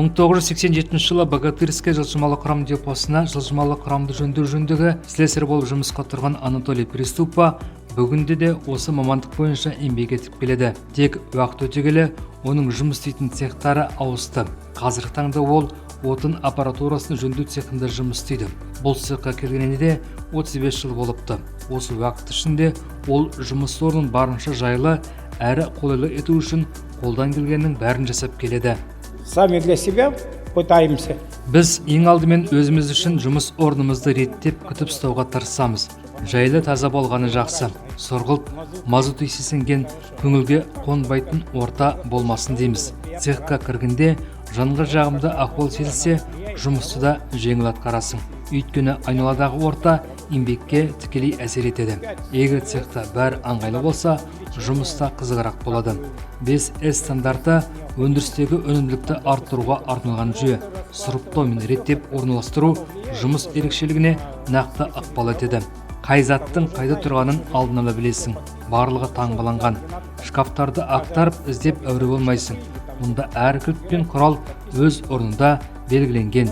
1987 жылы Богатырская жылжымалы құрам депосына жылжымалы құрамды жөндеу жөніндегі слесарь болып жұмысқа тұрған Анатолий Приступа бүгінде де осы мамандық бойынша еңбек етіп келеді. Тек уақыт өте келе оның жұмыс істейтін цехтары ауысты. Қазіргі таңда ол отын аппаратурасын жөндеу цехында жұмыс істейді. Бұл цехқа келгеніне де 35 жыл болыпты. Осы уақыт ішінде ол жұмыс орнын барынша жайлы әрі қолайлы ету үшін қолдан келгеннің бәрін жасап келеді. Сами для себя пытаемся. Біз ең алдымен өзіміз үшін жұмыс орнымызды реттеп, күтіп ұстауға тырысамыз. Жайлы, таза болғаны жақсы. Сұрғылт мазут иісі сіңген, көңілге қонбайтын орта болмасын дейміз. Цехқа кіргенде жанға жағымды ахуал сезілсе, жұмысты да жеңіл атқарасың. Өйткені айналадағы орта еңбекке тікелей әсер етеді. Егер цехта бәрі ыңғайлы болса, жұмыс та қызығырақ болады. 5С стандарты – өндірістегі өнімділікті арттыруға арналған жүйе. Сұрыптау мен реттеп орналастыру жұмыс ерекшелігіне нақты ықпал етеді. Қай заттың қайда тұрғанын алдын ала білесің. Барлығы таңбаланған. Шкафтарды ақтарып, іздеп әуре болмайсың. Мұнда әр кілт пен құрал өз орнында белгіленген.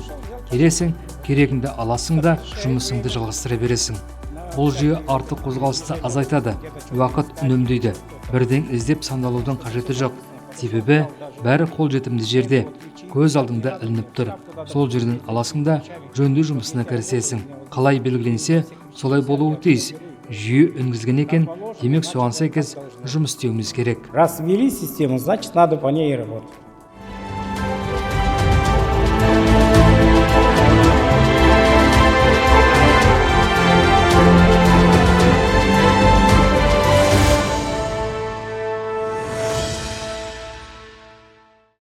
Келесің, керегіңді аласың да, жұмысыңды жалғастыра бересің. Бұл жүйе артық қозғалысты азайтады, уақыт үнемдейді. Бірден іздеп сандалудың қажеті жоқ, себебі бәрі қолжетімді жерде, көз алдыңда ілініп тұр. Сол жерден аласың да, жөндеу жұмысына кірісесің. Қалай белгіленсе, солай болуы тиіс. Жүйе енгізілген екен, демек, соған сәйкес жұмыс істеуіміз керек. Раз ввели систему, значит, надо по ней и работать.